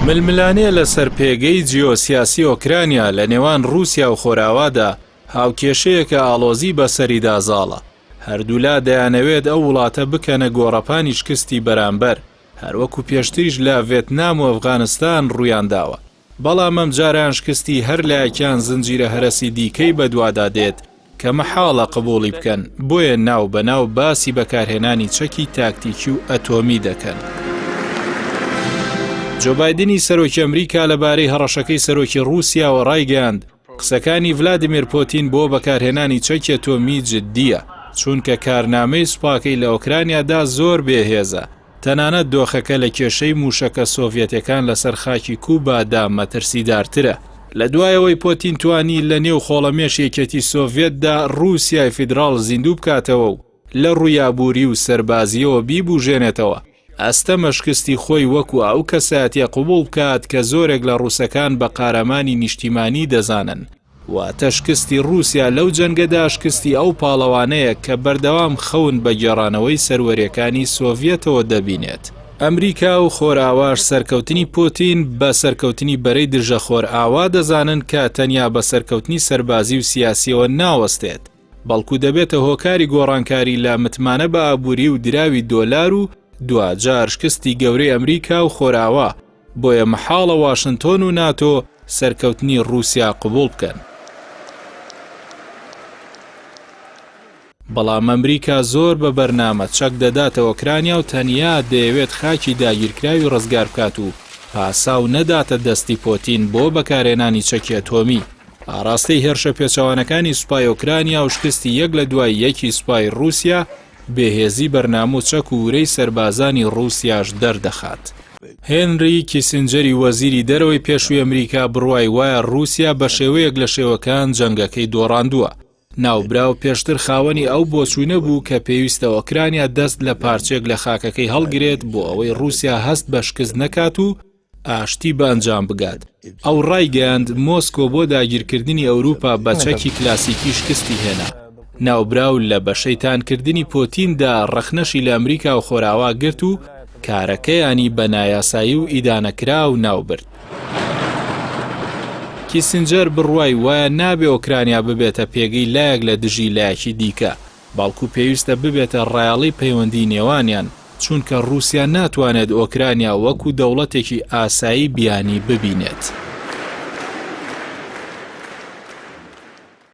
ململانێ لەسەر پێگەی جیۆسیاسی ئۆکرانیا لە نێوان ڕووسیا و خۆرئاوادا هاوکێشەیەکە ئاڵۆزی بەسەریدا زاڵە. هەردوولا دەیانەوێت ئەو وڵاتە بکەنە گۆڕەپانی شکستی بەرامبەر، هەروەکو پێشتریش لە ڤێتنام و ئەفغانستان ڕوویانداوە. بەڵام ئەمجارەیان شکستی هەر لایەکیان زنجیرە هەرەسی دیکەی بەدوادا دێت کە مەحاڵە قبوڵی بکەن، بۆیە ناو بەناو باسی بەکارهێنانی چەکی تاکتیکی و ئەتۆمی دەکەن. جۆ بایدنی سەرۆکی ئەمریکا لەبارەی هەڕەشەکەی سەرۆکی ڕووسیاوە ڕایگەیاند، قسەکانی ڤلادیمێر پۆتین بۆ بەکارهێنانی چەکی ئەتۆمی جددییە، چونکە کارنامەی سوپاکەی لە ئۆکرانیادا زۆر بێهێزە، تەنانەت دۆخەکە لە کێشەی مووشەکە سۆڤیەتەکان لەسەر خاکی کوبادا مەترسیدارترە. لە دوای ئەوەی پۆتین توانی لە نێو خۆڵەمێش یەکێتی سۆڤیەتدا ڕووسیای فیدراڵ زیندوو بکاتەوە و لە ڕووی ئابووری و سەربازییەوە بیبووژێنێتەوە، ئەستەمە شکستی خۆی وەکو ئەو کەسایەتیە قبوڵ بکات کە زۆرێک لە ڕووسەکان بە قارەمانی نیشتیمانی دەزانن. واتە شکستی ڕووسیا لەو جەنگەدا شکستی ئەو پاڵەوانەیە کە بەردەوام خەون بە گێڕانەوەی سەروەریەکانی سۆڤیەتەوە دەبینێت. ئەمریکا و خۆرئاواش سەرکەوتنی پوتین بە سەرکەوتنی بەرەی دژە خۆرئاوا دەزانن کە تەنیا بە سەرکەوتنی سەربازی و سیاسیەوە ناوەستێت، بەڵکو دەبێتە هۆکاری گۆڕانکاری لە متمانە بە ئابووری و دراوی دۆلار و دواجار شکستی گەورەی ئەمریکا و خۆرئاوا، بۆیە مەحاڵە واشنتۆن و ناتۆ سەرکەوتنی ڕووسیا قبوڵ بکەن. بەڵام ئەمریکا زۆر بە بەرنامە چەک دەداتە ئۆکرانیا و تەنیا دەیەوێت خاکی داگیرکراوی ڕزگار بکات و پاساو نەداتە دەستی پۆتین بۆ بەکارهێنانی چەکی ئەتۆمی. ئاڕاستەی هێرشە پێچەوانەکانی سوپای ئۆکرانیا و شکستی یەک لە دوای یەکی سوپای ڕووسیا بێهێزی بەرنامە و چەک و ورەی سەربازانی ڕووسیاش دەردەخات. هێنری کیسنجەری وەزیری دەرەوەی پێشووی ئەمریکا بڕوای وایە ڕووسیا بە شێوەیەک لە شێوەکان جەنگەکەی دۆڕاندووە. ناوبراو پێشتر خاوەنی ئەو بۆچوونە بوو کە پێویستە ئۆکرانیا دەست لە پارچەیەک لە خاکەکەی هەڵگرێت بۆ ئەوەی ڕووسیا هەست بە شکست نەکات و ئاشتی بە ئەنجام بگات. ئەو ڕایگەیاند، مۆسکۆ بۆ داگیرکردنی ئەوروپا بە چەکی کلاسیکی شکستی هێنا. ناوبراو لە بە شەیتانکردنی پۆتیندا ڕەخنەشی لە ئەمریکا و خۆرئاوا گرت و کارەکەیانی بە نایاسایی و ئیدانەکراو ناوبرد. کیسنجەر بڕوای وایە نابێ ئۆکرانیا ببێتە پێگەی لایەک لە دژی لایەکی دیکە، بەڵکو پێویستە ببێتە ڕایەڵەی پەیوەندیی نێوانیان، چونکە ڕووسیا ناتوانێت ئۆکرانیا وەکو دەوڵەتێکی ئاسایی بیانی ببینێت.